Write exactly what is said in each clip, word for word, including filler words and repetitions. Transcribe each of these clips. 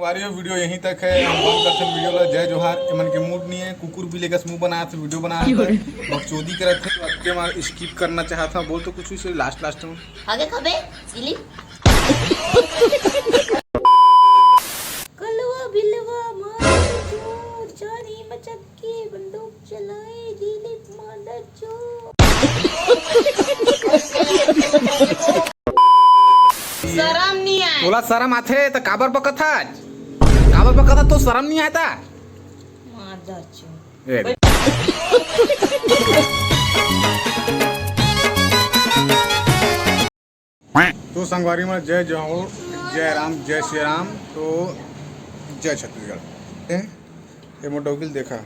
संगवारी हो, video यहीं तक है। हम बंद करते हैं video ला। जय जोहार। एमन के mood नहीं है, कुकुर बिल्ली कस मुंह बनात हे, video बनात हे, बकचोदी करत हे। तो अतके मार skip करना चाहत हूँ, बोल तो कुछ इसे last last में। आगे खबे, दिली। कलवा बिलवा मार चोर, जानी मचक के बंदूक चलाए, दिलीप मादर चोर। शरम नहीं आए। तोला शरम आथे त काबर बकत हस? काबर बकत हस? तो शरम नहीं आए ता? मादर चोर। ए। तो संगवारी मन, जय जोहार, जय राम, जय श्री राम। तो जय छत्तीसगढ़। ए, ए मोर डौकी ल देखा,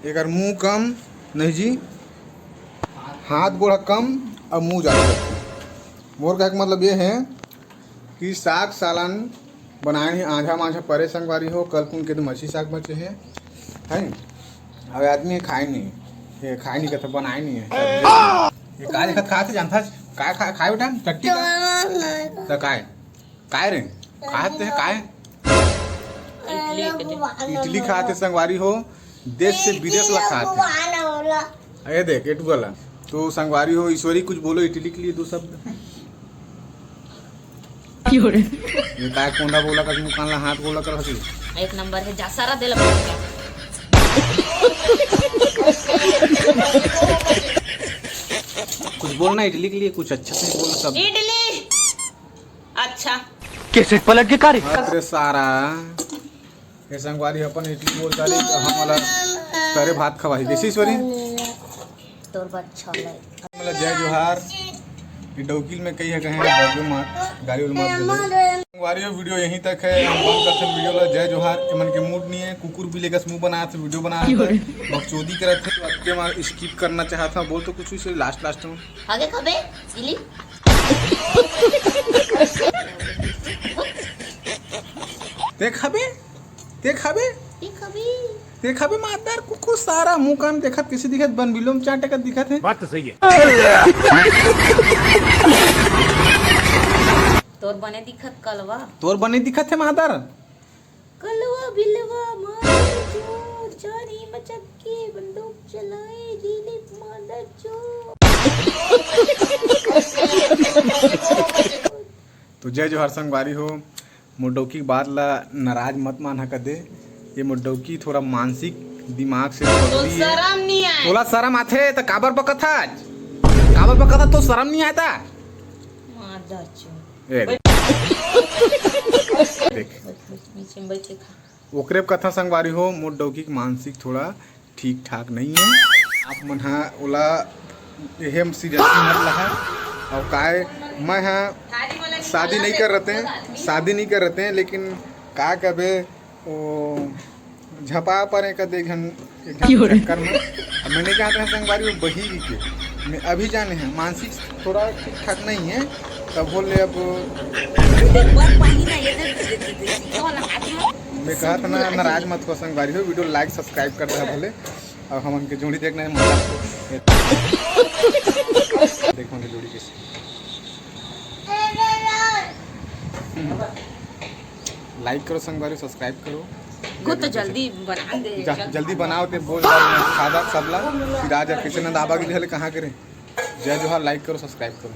एकर मुंह कम नहीं जी, हाथ गोड़ कम, अब मुंह जादा। मोर कहे के मतलब ये है कि साग सालन बनाए नहीं, आंझा मांझा परे संगवारी हो, कल कुन के तो मछली साग बचे है, है? अब आदमी खाए नहीं, ये खाए नहीं कहता, बनाए नहीं है। ये का देखत खात है जानता है? का खा, खाए बेटा? चट्टी का? तो काय? काय रे? खात है काय? इडली, इडली। इडली खात है संगवारी हो, देश से विदेश ला खात है। ये देख, एटू वाला। तो संगवारी हो, ईश्वरी कुछ बोलो इडली के लिए दो शब्द। क्यों रे? ये काय कोंडा बोला का मुंह कान ला हाथ बोला कर हसी। एक नंबर है, जा सारा दिल। कुछ बोलना इडली के लिए, कुछ अच्छा से बोल शब्द। इडली। अच्छा। कैसे पलट के कार्य? अरे सारा। ये संगवारी अपन इडली बोल डाली, तो हम वाला करे भात खवाही। कैसे ईश्वरी? तोर बात छले। मतलब जय जोहार। ये डौकी ल मैं कही है कहे बगे मत, गाली उल मत दे। संगवारी हो, video यहीं तक है, हम बंद करते हैं video ला। जय जोहार। एमन के mood नहीं है, कुकुर बिल्ली कस मुंह बनात हे, video बनात हे, बकचोदी करत हे। तो अतके मार skip करना चाहत हूँ, बोल तो कुछ इसे last last में। आगे खबे, दिली। ते खबे? ते खाबे? ते खाबे? ते खाबे मादर कुकुर सारा मुंह कान देखत किसी दिखत बन बिलोम चाटे का दिखत है। बात तो सही है। तोर बने दिखत कलवा। तोर बने दिखत है मादर। कलवा बिलवा मार चोर, जानी मचक के बंदूक चलाए, दिलीप मादर चोर। तो जय जोहार संगवारी हो, मोर डौकी के बात ला नाराज मत मानहा कदे। ये मोर डौकी थोड़ा मानसिक दिमाग से पगली है। शरम नहीं आए। तोला शरम आथे त काबर बकत हस? काबर बकत हस? तो शरम नहीं आए ता? मादर चोद। ए, देख। नीचे में बैठ के खा। ओकरे कथा संगवारी हो, मोर डौकी के मानसिक थोड़ा ठीक ठाक नहीं है। आप मन हा ओला एहे सीरियस मत लहा। और काय, मैं हा शादी नहीं कर रहते हैं, शादी नहीं कर रहते हैं, लेकिन का कबे ओ झपा परे का दे घन एक घन चक्कर में। अब मैंने कहा था संगवारी वो बही के, मैं अभी जाने हैं मानसिक थोड़ा ठीक ठाक नहीं है, तब बोले अब मैं कहा था ना, नाराज मत हो संगवारी हो, video like subscribe कर दे भले। अब हमन के जोड़ी देखना है, मजा देखो ना जोड़ी कैसे। Like करो संगवारी, subscribe करो। गुत जल्दी बना दे। जा, जल्दी बनाओ ते बोल सादा सबला। फिर आज किशन दाबा के लिए कहाँ करे। जय जोहार, like करो, subscribe करो।